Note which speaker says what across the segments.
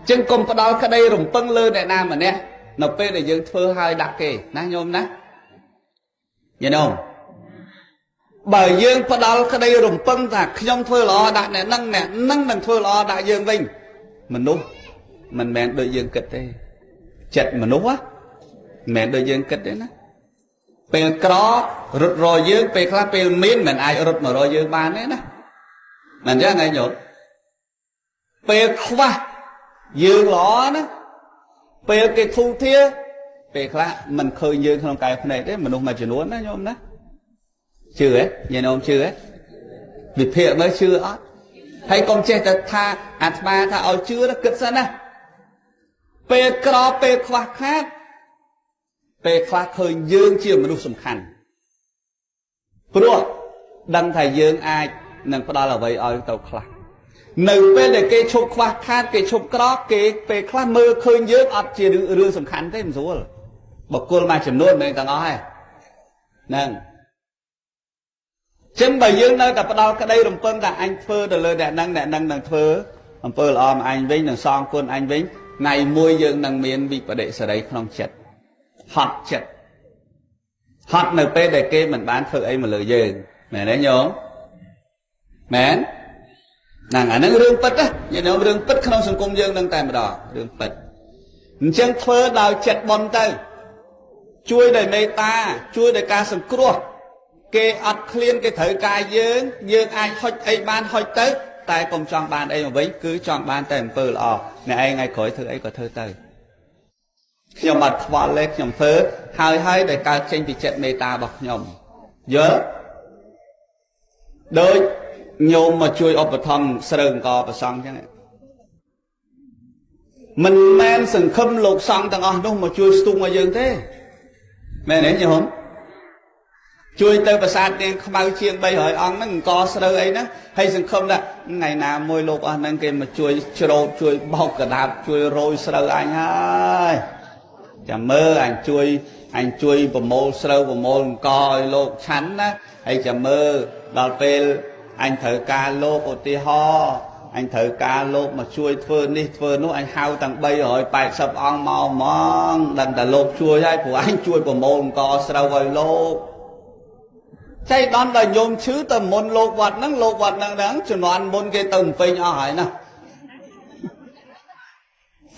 Speaker 1: ចឹងកុំផ្ដល់ក្តីរំពឹងលើអ្នកណាម្នាក់នៅពេលដែលយើងធ្វើឲ្យដាក់គេណាញោមណាញោមបើយើងផ្ដល់ក្តីរំពឹងថាខ្ញុំធ្វើល្អដាក់អ្នកនឹងអ្នកនឹងនឹងធ្វើល្អដាក់យើងវិញមនុស្សមិនមែនដូចយើងគិតទេចិត្តមនុស្សមិនមែនដូចយើងគិតទេណាពេលក្ររត់រយើងពេលខ្លះពេលមានមិនអាចរត់មករកយើងបានទេណាមិនចឹងឯងញោមពេលខ្វះយើងល្អណាពេលគេធូរធាពេលខ្លះមិនឃើញយើងក្នុងកែវភ្នែកទេមនុស្សមួយចំនួនណាញោមណាជឿទេញោមជឿទេវិភាគមើលជឿអត់ហើយកុំចេះតែថាអាត្មាថាឲ្យជឿគិតសិនណាពេលក្រពេលខ្វះខាតពេលខ្លះឃើញយើងជាមនុស្សសំខាន់ព្រោះដឹងថាយើងអាចនឹងផ្ដល់អ្វីឲ្យទៅខ្លះនៅពេលដែលគេឈប់ខ្វះខាតគេឈប់ក្រគេពេលខ្លះមើលឃើញយើងអត់ជារឿងសំខាន់ទេមិនស្រួលបុគ្គលមួយចំនួនមិនទាំងអស់ទេហ្នឹងចឹងបើយើងនៅតែផ្ដល់ក្តីរំពឹងថាអញធ្វើទៅលើអ្នកហ្នឹងអ្នកហ្នឹងនឹងធ្វើអំពើល្អមកអញវិញនឹងសងគុណអញវិញថ្ងៃមួយយើងនឹងមានវិបដិសេរីក្នុងចិត្តហត់ចិត្តហត់នៅពេលដែលគេមិនបានធ្វើអីមកលើយើងមែនទេញោមមែនហ្នឹងអាហ្នឹងរឿងពិតណាញោមរឿងពិតក្នុងសង្គមយើងនឹងតែម្ដងរឿងពិតអញ្ចឹងធ្វើដោយចិត្តបុណ្យទៅជួយដោយមេត្តាជួយដោយការសង្គ្រោះគេអត់ឃ្លានគេត្រូវការយើងយើងអាចហុចអីបានហុចទៅតែកុំចង់បានអីមកវិញគឺចង់បានតែអំពើល្អអ្នកឯងថ្ងៃក្រោយធ្វើអីក៏ធ្វើទៅខ្ញុំអត់ខ្វល់ទេខ្ញុំធ្វើហើយហើយដែលកើតចេញពីចិត្តមេត្តារបស់ខ្ញុំយល់ដូចញោមមកជួយឧបត្ថម្ភស្រូវអង្គប្រសង់ចឹងមិនមែនសង្ឃឹមលោកសង្ឃទាំងអស់នោះមកជួយស្ទូងឲ្យយើងទេមែនទេញោមជួយទៅប្រាសាទនាងខ្មៅជាង300អង្គហ្នឹងអង្គស្រូវអីហ្នឹងហើយសង្ឃឹមថាថ្ងៃណាមួយលោកអស់ហ្នឹងគេមកជួយច្រូតជួយបោកកដាបជួយរោយស្រូវអញហើយចាំមើលអញជួយប្រមូលស្រូវប្រមូលអង្គឲ្យលោកឆាន់ណាហើយចាំមើលដល់ពេលអញត្រូវការលោកឧទាហរណ៍អញត្រូវការលោកមកជួយធ្វើនេះធ្វើនោះអញហៅទាំង380អង្គមកហ្មងដឹងតែលោកជួយហើយព្រោះអញជួយប្រមូលអង្គស្រូវឲ្យលោកចៃដន្យដល់ញោមឈឺទៅមុនលោកវត្តហ្នឹងលោកវត្តហ្នឹងហ្នឹងជំនាន់មុនគេទៅពេញអស់ហើយណា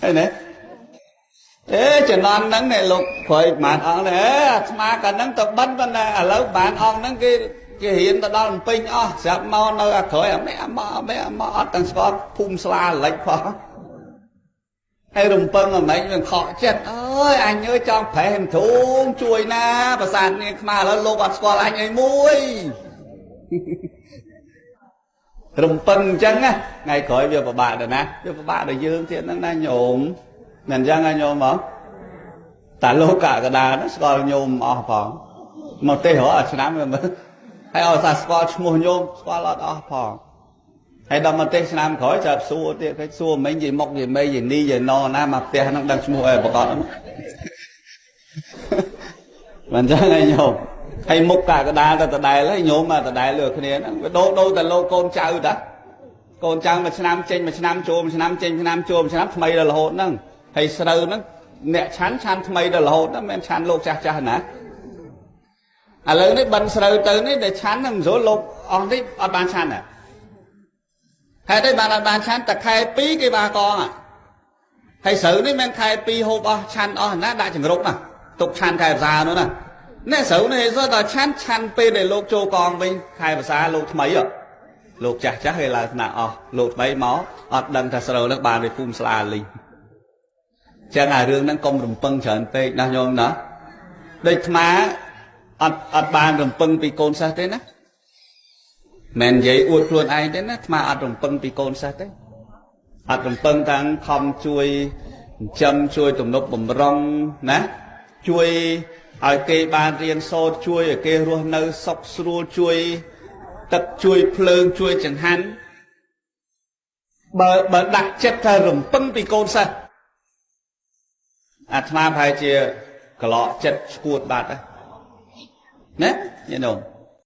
Speaker 1: ហើយណាអេជំនាន់ហ្នឹងនេះលោកក្រោយប្រហែលអង្គនេះអេអាត្មាកាលហ្នឹងទៅបិណ្ឌប៉ុន្តែឥឡូវប្រហែលអង្គហ្នឹងគេរៀនទៅដល់ពេញអស់ស្រាប់មកនៅអាក្រោយអាមេអាមកអាមេអាមកអត់ទាំងស្គាល់ភូមិស្លាលិចផងហើយរំពឹងអាម៉េចវាខកចិត្តអើយអញអើយចង់ប្រេះធូងជួយណាប្រាសាទនាងខ្មៅឥឡូវលោកអត់ស្គាល់អញអីមួយរំពឹងអញ្ចឹងណាថ្ងៃក្រោយវាពិបាកដល់ណាវាពិបាកដល់យើងទៀតហ្នឹងណាញោមមិនអញ្ចឹងណាញោមហ៎តាលោកកកដាហ្នឹងស្គាល់ញោមអស់ផងមកទេរកអាឆ្នាំមើលហើយឲ្យថាស្គាល់ឈ្មោះញោមស្គាល់អត់អស់ផងហើយដល់មកទេសឆ្នាំក្រោយចាប់សួរទៀតគេសួរមិញយាយមុកយាយមេយាយនីយាយណណាមកផ្ទះហ្នឹងដឹងឈ្មោះអីប្រកបហ្នឹងមិនចឹងឯងញោមហើយមុខកកដាលទៅដដែលហើយញោមមកដដែលលើគ្នាហ្នឹងវាដូរតែលោកកូនចៅតាកូនចៅមួយឆ្នាំចេញមួយឆ្នាំចូលមួយឆ្នាំចេញឆ្នាំចូលមួយឆ្នាំថ្មីដល់រហូតហ្នឹងហើយស្រូវហ្នឹងអ្នកឆាន់ឆាន់ថ្មីដល់រហូតហ្នឹងមិនឆាន់លោកចាស់ចាស់ណាឥឡូវនេះបិណ្ឌស្រូវទៅនេះដែលឆាន់ហ្នឹងមិនស្រួលលោកអស់នេះអត់បានឆាន់ទេហេតុអីបានអត់បានឆាន់តែខែ2គេបាកងហើយស្រូវនេះមិនខែ2ហូបអស់ឆាន់អស់ណាដាក់ចង្រុកណាទុកឆាន់ខែភាសានោះណានេះស្រូវនេះសោះដល់ឆាន់ឆាន់ពេលដែលលោកចូលកងវិញខែភាសាលោកថ្មីលោកចាស់ចាស់គេឡើងថ្នាក់អស់លោកថ្មីមកអត់ដឹងថាស្រូវនឹងបានពីភូមិស្លាលីងចឹងអារឿងហ្នឹងកុំរំពឹងច្រើនពេកណាញោមណាដូចអាត្មាអត់បានរំពឹងពីកូនសិស្សទេណាមិននិយាយអួតខ្លួនឯងទេណាអាត្មាអត់រំពឹងពីកូនសិស្សទេអត់រំពឹងទាំងខំជួយចិញ្ចឹមជួយទំនប់បំរុងណាជួយឲ្យគេបានរៀនសូត្រជួយឲ្យគេរស់នៅសុខស្រួលជួយទឹកជួយភ្លើងជួយចង្ហាន់បើដាក់ចិត្តថារំពឹងពីកូនសិស្សអាត្មាប្រហែលជាក្លកចិត្តឈួតបាត់ណាញោម